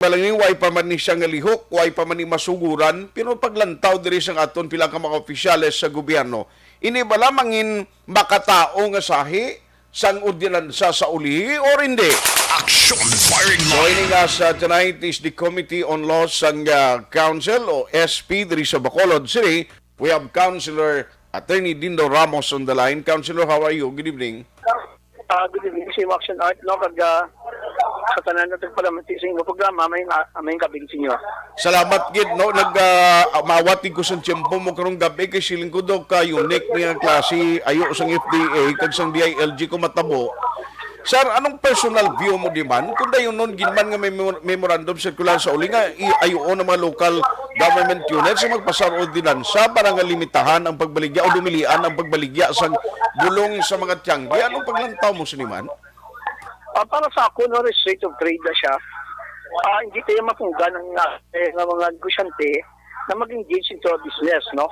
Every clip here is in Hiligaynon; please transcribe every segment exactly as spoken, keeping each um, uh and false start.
Bala ni, way pa man ni siya nga lihok, way pa man ni masuguran, pero paglantaw diri sang aton pila ka mga opisyales sa gobyerno, ini bala mangin makatao nga sahi sang ordinansa sa ulihi or hindi? Action Firing So, Line. Ini nga sa tonight is the Committee on Laws sang, ah, Council o S P diri sa Bacolod City. We have Councilor Attorney Dindo Ramos on the line. Councilor, how are you? Good evening. Ah, good evening, si Action Art, no? Kag, ah, sa tanan na tagpalamati sa inyong programa, may, ah, may gabing sa inyo. Salamat gid, no? Nag, ah, mawat gid ko sa tiyempo mo karong gabi kay siling ko daw ka unique niya klase ayo sang F D A kag sang D I L G ko matabo. Sir, anong personal view mo di man? Kung dayon nun, gid man nga may memor-, memorandum circular sa uli nga i-, ayuon ang mga local government units sa magpasar ordinansa para nga limitahan ang pagbaligya o dumilian ang pagbaligya sang bulong sa mga tiyanggi. Anong paglantaw mo sini man? Ah, para sa ako, no, restrictive trade na siya. Ah, hindi tayo mapunggan ang, ah, eh, ng mga negosyante na mag-engage into a business, no?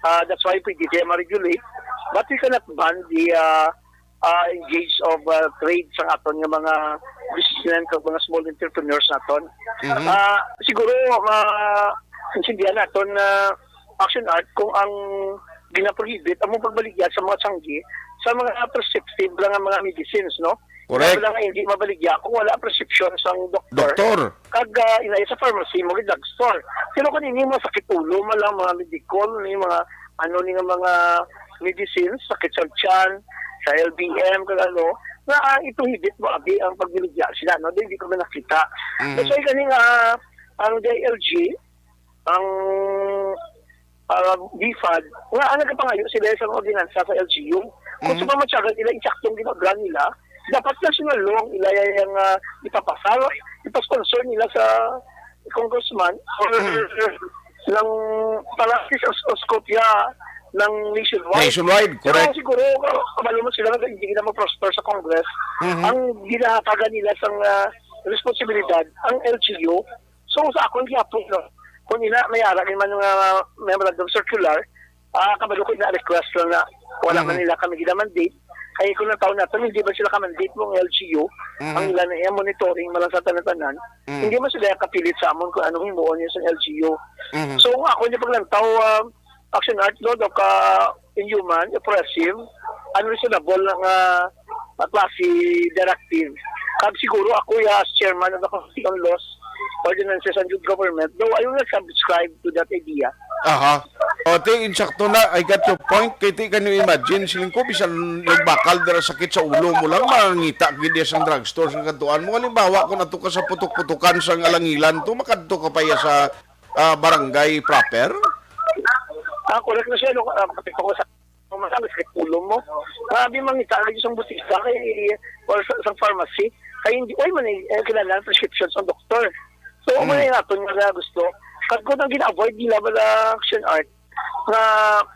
Ah, that's why pwede tayo ma-regulate. But we cannot ban the, ah, ah, engage of, ah, trade sa aton nga mga businessmen kag mga small entrepreneurs naton. Mhm. Ah, siguro, ma-, intindihan naton na Action Art kung ang ginaprohibit ang pagbaligya sa mga tiyanggi sa mga prescriptive lang ang mga medicines, no? Correct. Wala nga hindi mabaligya kung wala ang prescription sang doktor. Doktor. Kag, ah, inay sa pharmacy, mga drugstore. Pero kung ini mga sakit ulo man lang, mga medical, ni mga ano ni nga mga medicines, sakit sa tiyan, sa L B M, kag ano, na, ah, ito higit mo abi ang pagbiligya sila, no? Di, di ko na nakita. Mhm. That's why ganing, ah, ang D I L G, ang, ah, BFAD, nga ang nagapangayo sila sa mga ordinansa sa L G U. Kung Mhm. sa pamatyagan nila, insaktong ginagawa nila, dapat national law ang ila yang, ah, ipapasar, ipasponsor nila sa congressman or Mhm. ng para sa os-, oskopya ng nationwide. Nationwide, Pero correct. Siguro, ah, kabalo mo sila nga hindi na ma-prosper sa Congress. Mhm. Ang ginahatagan nila sang, ah, responsibilidad, ang L G U. So, sa akon gihapon, no, kung ina, may ara gid man nga memorandum circular, ah, kabalo ko ina request lang na wala man Mhm. nila kami gina-mandate. Kay kung ang taon nato, hindi man sila ka-mandate mo ang L G U, Mhm. ang ila na iya monitoring man lang sa tanan-tanan. Mhm. Hindi man sila kapilit sa amon kung anong himuon niya sa L G U. Mhm. So, kung ako niya paglantaw, ah, Action Art, no, daw ka inhuman, oppressive, unreasonable na nga, ah, klase directive. Kag siguro ako, ya, as chairman of the Committee on Laws, Ordinances and Good Government, though I will not subscribe to that idea. Aha. O, ti, insakto na, I got your point. Kay ti, can you imagine, siling ko, bisan nagbakal dira sakit sa ulo mo lang, mangita gid diya sang drugstore sa kadtuan mo. Halimbawa, kung ato ka sa putok-putukan sang alangilan to, makadto ka pa iya sa, ah, barangay proper? Ah, correct na siya, no? Ah, kapit ako sa, masama sa ulo mo. Grabe, mangita ka sa butika kay, or sa, sa pharmacy. Kay hindi, oy, man, eh, kinahanglan prescription sa doktor. So, Mm. May naton nga gusto. Kag kung ang gina-avoid nila, wala Action Art, nga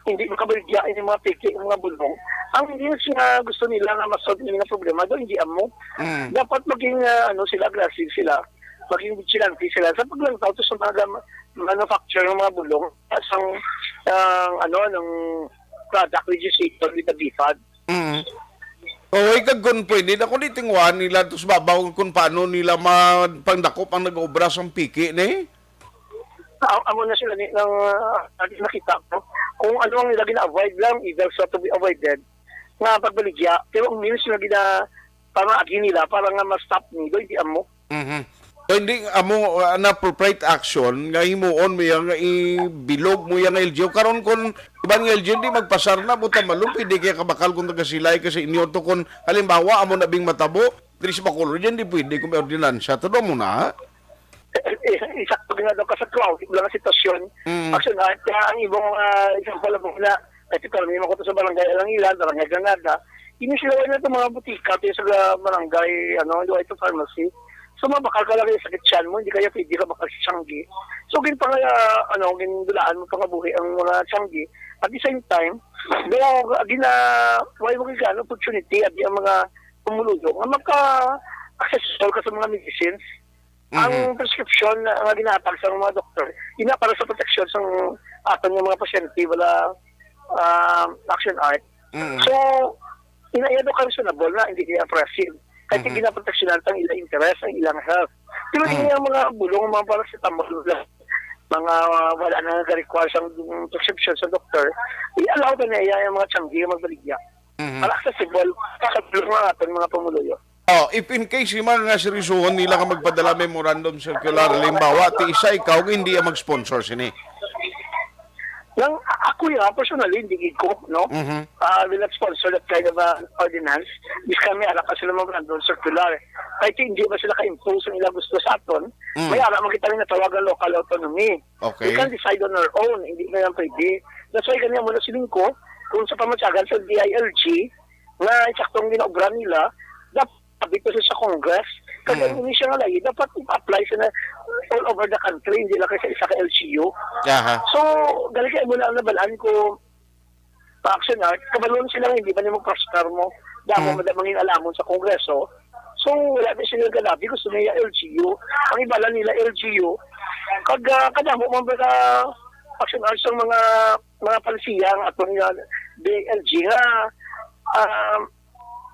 hindi makabaligya ini mga peke, mga bulong. Ang hindi nga gusto nila nga ma-solve ini nga problema, do hindi amo. Mm. Dapat maging, ah, ano sila, aggressive sila. Maging vigilante sila sa paglantaw to sa mga gam-, manufacture ng mga bulong. Sa, ah, ano, ng product registration with the BFAD. Mm. O, ikaw, kung pwede na, kung itingwaan nila, tos babaw kung paano nila ma-, pangdakop ang nag-obra sang piki, ni? Ah, amo na sila ni, nang, ah, nakita ko. Kung ano ang nila gina-avoid lang, either sa to be avoided, nga pagbaligya, pero ang means na gina-, pamaagi nila para nga ma-stop ni, do, hindi amo. Mhm. So, hindi amo, ah, na appropriate action nga himuon mo yang ibilog mo yang L G U. Karon, kung iban nga L G U, di magpasar na, buta malum, pwede kaya kabakal kung taga-silay ka sa inyo to. Kung halimbawa, amo na bing matabo, diri sa Bacolod, yan di pwede kung may ordinansa. Todo mo na, ha? Eh, eh, isakto nga daw ka sa crowd, wala nga sitwasyon. Mm. Action, ah, kaya ang ibang, ah, example mo na, kasi kami mo ko to sa barangay Alangilan, barangay Granada, ini sila na itong mga butika, ito sa barangay, ano, yung ito pharmacy. So, mabakal ka lang yung sakit tiyan mo, hindi kaya pwede ka bakal sa tiyanggi. So, gin pang, ah, ano, gindulaan mo pangabuhi ang mga tiyanggi. At the same time, do, gina, why mo gigano opportunity, at ang mga pumuluyo, nga maka-accessible ka sa mga medicines. Ang Mhm. prescription na, nga ginahatag sa mga doktor, ina para sa proteksyon sa aton nga mga pasyente, wala, ah, Action Art. Mhm. So, ina, iya do ka reasonable na, hindi niya oppressive. Kay Mhm. Ginaproteksyonan ang ilang interest, ang ilang health. Pero Mm. yung mga bulong, mga paracetamol, mga wala na nag-require sa prescription sa doktor, i-allow na niya yung mga tiyanggi magbaligya. Mhm. Para accessible sa bulong nga aton mga pumuluyo. Oh, if in case yung mga seryosohon nila nga magpadala memorandum circular, halimbawa, ti isa ikaw nga hindi ang mag-sponsor sini. Nang a-, ako ya, personally, hindi gid ko, no? Mhm. Ah, will not sponsor that kind of, ah, ordinance. Bisan may ara pa sila memorandum circular. Kahit hindi ba sila ka-impose ang ila gusto sa aton, Mm. may ara man kita nga tawag nga local autonomy. Okay. We can decide on our own, hindi na yan pwede. That's why ganyan mo na siling ko, kung sa pamatyagan sa D I L G, nga saktong ginaobra nila, dapat sabi ko sa Congress, kaya Mm. hindi siya nga lagi, dapat i-apply siya na all over the country, hindi lang sa isa ka L G U. Aha. So, galing kayo muna ang nabalaan ko, pa-action art, kabalon sila nga hindi man yung prosper mo. Damo Mm. man mangin alamon sa Kongreso. So, wala na sila ganabi, gusto niya L G U. Ang iba lang nila L G U. Kag, ah, kadamo man ba na action art sa mga, mga palisiya ang aton nga D L G nga, ah,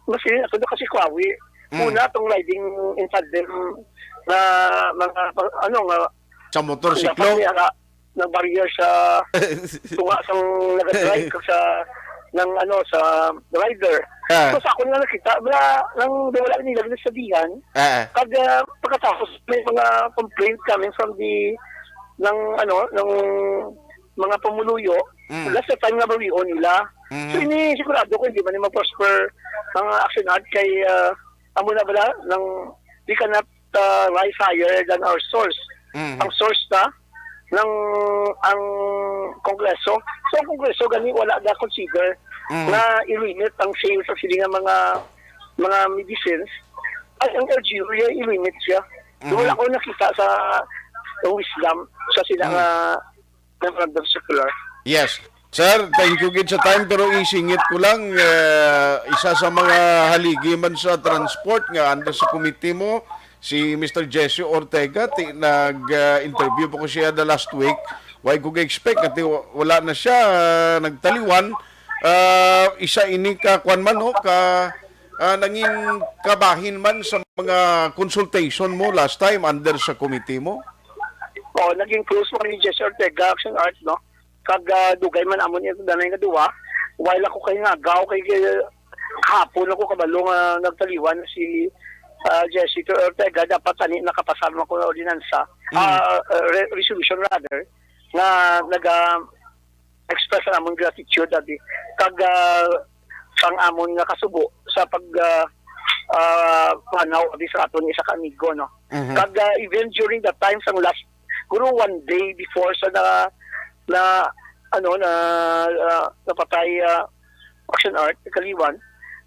mas yun, ato na kasi kwawi. Mm. Una, itong riding in tandem na mga, ano nga, Sa motorsiklo? Dapat may ara, ng barrier sa tunga sang nag-drive kag sa, ng ano, sa rider. Ah. So, sa akon nga nakita, wala, nang wala nila ginasabihan. Ah. Kag, ah, pagkatapos, may mga complaint coming from the, ng, ano, ng mga pumuluyo. Mm. That's the time nga barion nila. Mm. So, ini sigurado ko hindi man ni ma-prosper ang action art kay, ah, amo na bala, nang we cannot, ah, rise higher than our source. Mm. Ang source na ng, ang Kongreso. So, ang Kongreso gani wala na consider Mm. na i-limit ang sales sa sila nga mga, mga medicines. Ay, ang L G U ya i-limit siya. Mm. Wala ko nakita sa, sa wisdom sa sila Mm. nga memorandum circular. Yes. Sir, thank you gid sa time, pero isingit ko lang, eh, isa sa mga haligi man sa transport nga under sa committee mo, si Mister Jesse Ortega, ti, nag, ah, interview pa ko siya the last week. Why ko ga-expect nga ti, wa-, wala na siya, ah, nagtaliwan. Ah, isa ini ka, kwan man, no, ka, ah, nangin kabahin man sa mga consultation mo last time under sa committee mo? Oh, naging close mo ni Jesse Ortega, Action Art, no? Kag, ah, dugay man amon ito danay nga duwa. While ako kay ngagaw, kay, kay hapon ako kabalo nga nagtaliwan si, ah, Jesse Ortega, dapat tani nakapasar man ko nga ordinansa, Mm. ah, ah, re-, resolution rather, nga naga-express ang amon gratitude, abi. Kag, ah, sang amon nga kasubo sa pag, ah, ah, panaw, abi, sa aton isa ka amigo, no? Mhm. Kag, ah, even during that time, sang last, guro one day before sa na, na, ano, na, ah, napatay, ah, Action Art, Kaliwan,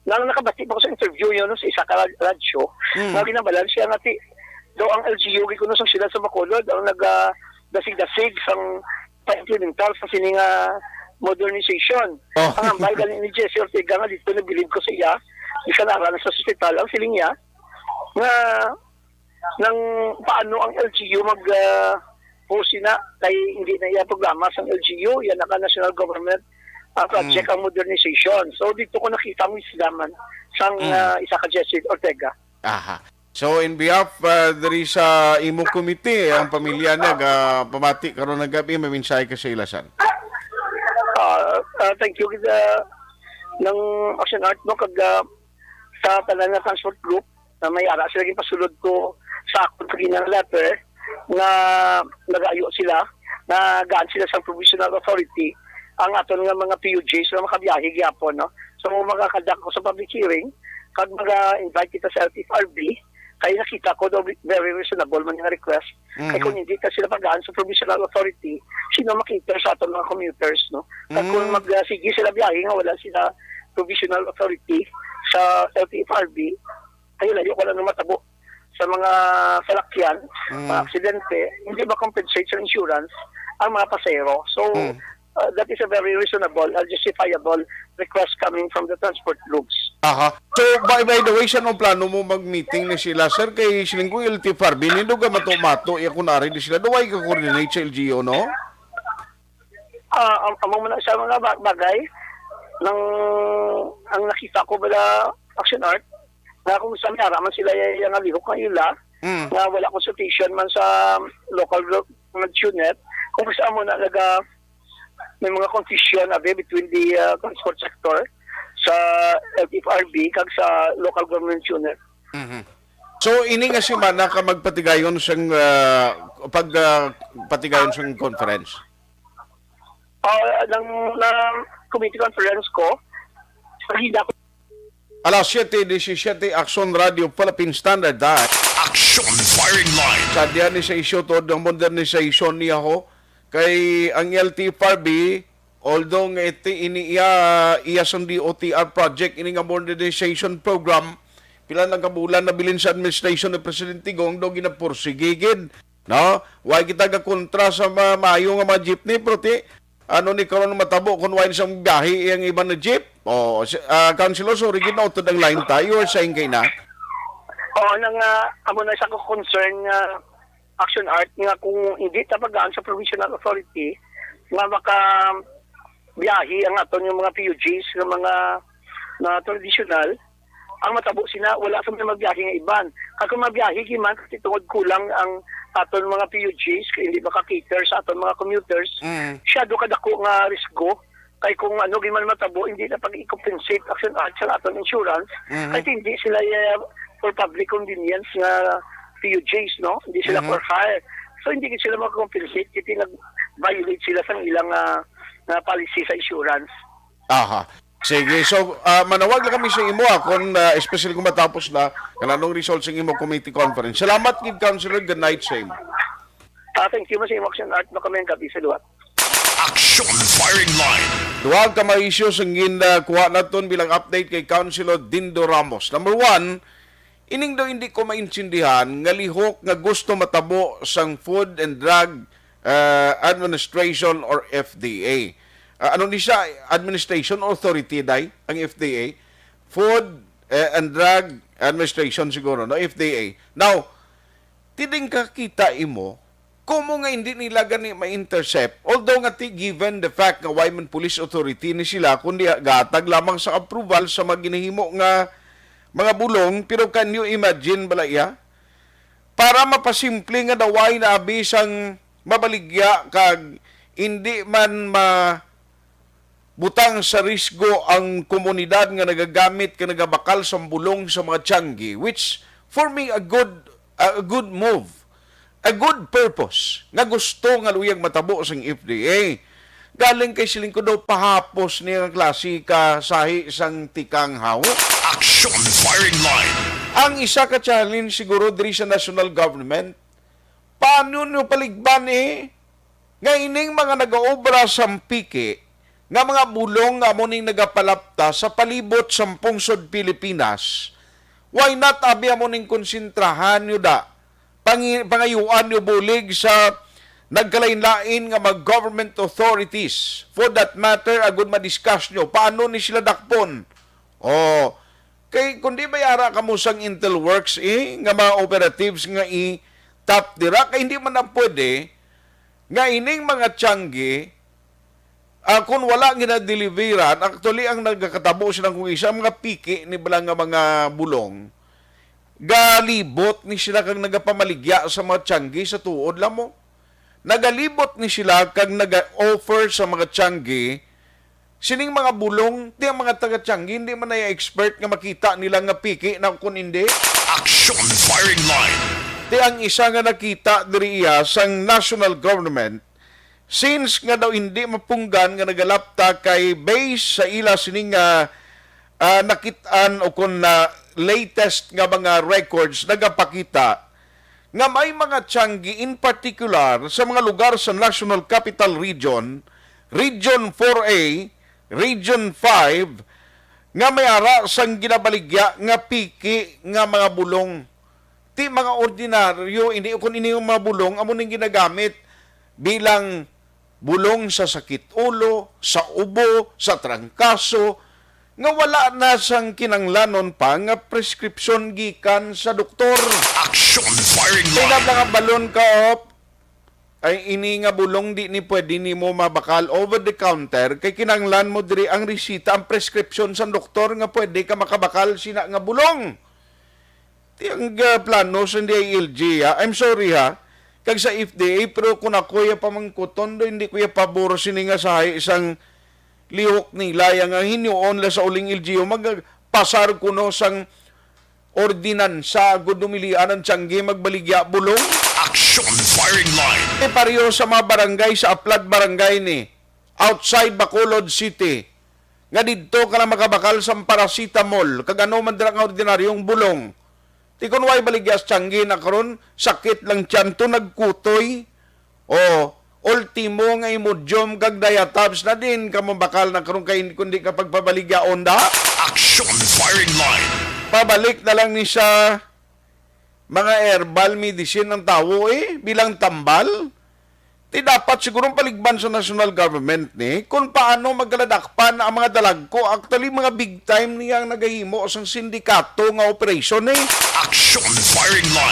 nang nakabati pa ko sa interview yun, no, sa isa ka rad-, radyo, Mm. nga ginabalan siya nga ti, daw ang L G U, kuno sang sila sa Bacolod, ang naga-dasig-dasig sang pa-implementar sa sini nga modernization. Oh. Ang hambal gani ni Jesse Ortega nga dito nabilib ko sa iya, bisan ara na sa ospital, ang siling niya, nga nang paano ang L G U mag, ah, pusi na, kay hindi na iya programa sang L G U, yan ang national government, ah, project Mm. ang modernization. So, dito ko nakita ang wisdom sang, Mm. ah, isa ka Jesse Ortega. Aha. So, in behalf, ah, diri sa imo committee, ang pamilya niya, ga-, pamati karon nga gab-i, may mensahe ka sa ila, sir? Ah, ah, thank you, ah, ng Action Art, no, kag, ah, sa tanan nga transport group, na may ara sila gipasulod ko sa akon sa ginang letter nga nagayo sila, nga gaan sila sa provisional authority ang aton nga mga P U Js nga makabiyahe gyapon, no? So, makakondak ko sa public hearing, kag maga-invite kita sa L T F R B, kay nakita ko daw very reasonable man nga request. Kay Mhm. kung hindi ka sila pagaan sa provisional authority, sino makita sa aton mga commuters, no? Kag kung Mm. mag, ah, sige sila biyahe nga wala sila provisional authority sa L T F R B, ay layo ko lang matabo sa mga salakyan, Mm. mga aksidente, hindi ma-compensate sa insurance ang mga pasahero. So, Mm. uh, that is a very reasonable and justifiable request coming from the transport groups. Aha. So, by, by the way, sa anong plano mo mag-meeting ni sila, sir? Kay siling ko, L T F R B, nindo ka mato-mato, iya kung nari di sila, do why ka coordinate sa L G U, no? Ah, am-, among man sa mga ba-, bagay, nang, ang nakita ko bala, Action Art, nga kung sa may ara man sila, ya-, ya nga lihok nga ila, Mm. Nga wala consultation man sa local government unit, kung sa amo na naga, may mga confusion abi between the, uh, transport sector sa L T F R B kag sa local government unit. Mhm. So, ini nga semana ka magpatigayon sang, uh, pag, uh, patigayon sang conference? Ah, nang, nang committee conference ko, hindi ako Alas siyete disisiyete, Aksyon Radio Philippine Standard Time. Aksyon Firing Line. Sa diyan ni sa isyu tod ang modernisasyon niya ho, kay ang L T F R B, although nga iti ini iya, iya sang D O T R project, ini nga modernization program, pila na ka bulan nabilin sa administration ni Presidente Gong, daw ginapursigi gid, no? Wa kita gakontra sa ma-, maayo nga mga jeepney, pero ti, ano ni karon matabo kung wala sang biyahe ang iban na jeep? O, si, ah, Councilor, sorry, gid nautod ang line ta. You were saying kay na? Oo, nang, ah, amo na sa ko concern nga Action Art nga kung hindi ta pagaan sa provisional authority nga maka biyahe ang aton yung mga P U Gs nga mga na traditional, ang matabo sina wala sa mga mabiyahe nga iban. Kag kung mabiyahe giman kasi tungod kulang ang aton mga P U Gs kay hindi maka-cater sa aton mga commuters, Mm. siya do kadako nga risgo. Kay kung ano giman matabo, hindi na pag-i-compensate Action Art sa aton insurance, Mhm. kay hindi sila, eh, for public convenience nga P U Gs, no? Hindi sila Mhm. for hire. So, hindi gid sila maka-compensate kasi nag-violate sila sa ilang, ah, ah, policy sa insurance. Aha. Sige. So, ah, manawag lang kami sa imo, ah, kung, ah, especially kung matapos na, kung anong result sa imo committee conference. Salamat gid, Councilor. Good night sa imo. Ah, thank you, Mas Imo Action Art. Makamay ang gabi sa luwa. Action Firing Line. Duha ka mga isyu sang gin, ah, kuha naton bilang update kay Councilor Dindo Ramos. Number one, ining daw hindi ko maintindihan nga lihok nga gusto matabo sang Food and Drug, ah, Administration or F D A. Ah, ano ni siya? Administration authority, day, ang F D A. Food, eh, and Drug Administration siguro, no? F D A. Now, tiding kakita imo, kumo nga hindi nila gani ma-intercept, although nga ti, given the fact nga way man police authority ni sila, kundi gatag lamang sa approval sa mga ginahimo nga mga bulong, pero can you imagine bala iya? Para mapasimple nga daway na abi sang mabaligya kag hindi man ma-, butang sa risgo ang komunidad nga nagagamit kag nagabakal sang bulong sa mga tiangge, which for me a good, a good move, a good purpose nga gusto nga luyag matabo sang F D A. Galing kay siling ko daw pahapos niya nga klase ka sahi sang tikang hawo. Action Firing Line. Ang isa ka challenge siguro diri sa national government, paano nyo paligban, eh, nga ining mga nagaobra sa piki nga mga bulong nga amo ning nagapalapta sa palibot sa pungsod Pilipinas? Why not abi amo ning konsentrahan nyo da? Pangi-, pangayuan nyo bulig sa nagkalain-lain nga mga government authorities. For that matter, agud ma-discuss nyo, paano ni sila dakpon? O, kay kung di ba yara kamo sang Intel Works, eh, nga mga operatives nga i-tap dira, kay hindi man na pwede nga ining mga tiangge, ah, kung wala ginadeliveran, actually, ang nagakatabo sila kung isa, ang mga piki ni bala nga mga bulong, galibot ni sila kag nagapamaligya sa mga tiangge sa tuod lang mo. Nagalibot ni sila kag naga-offer sa mga tiangge sining mga bulong, ti ang mga taga-tiangge, hindi man na expert nga makita nila nga piki na kung hindi. Action Firing Line. Ti ang isa nga nakita diri iya sang national government, since nga daw hindi mapunggan nga nagalapta kay based sa ila sining, ah, ah, nakit-an o kung na latest nga mga records nagapakita nga may mga tiangge, in particular sa mga lugar sa National Capital Region, Region four A, Region five, nga may ara sang ginabaligya nga piki nga mga bulong. Ti mga ordinaryo, hindi kon ini nga mga bulong amo ning ginagamit bilang bulong sa sakit ulo, sa ubo, sa trangkaso, nga wala na sang kinanglanon pa nga prescription gikan sa doktor. Action Firing Line. Kay na mga balon ka, op, ay ini nga bulong di ni pwede nimo mabakal over the counter, kay kinanglan mo diri ang resita, ang prescription sa doktor nga pwede ka makabakal sina nga bulong. Ti ang, ah, plano sa D I L G, ha? I'm sorry, ha? Kag sa F D A, pero kung ako ya pamangkuton, do, hindi ko ya pabor sini nga sa isang lihok nila, ya nga hinuon la sa uling L G U, magpasar kuno sang ordinansa, gud dumilian ang tiyanggi, magbaligya bulong. Action Firing Line. E, pareho sa mga barangay sa Aplad Barangay ni, outside Bacolod City, nga didto ka lang makabakal sang paracetamol, kag ano man dira nga ordinaryong bulong. Ti kun way baligya sa tiyanggi na karon, sakit lang tiyan to, nagkutoy. O, ultimo nga Imodium kag Diatabs na din ka mabakal na karon kay kundi ka pagpabaligya onda. Action Firing Line. Pabalik na lang ni sa mga herbal medicine ang tawo, eh, bilang tambal. Ti dapat siguro paligban sa national government ni kung paano magaladakpan ang mga dalagko. Actually, mga big time niya ang nagahimo sang sindikato nga operasyon ni. Action Firing Line.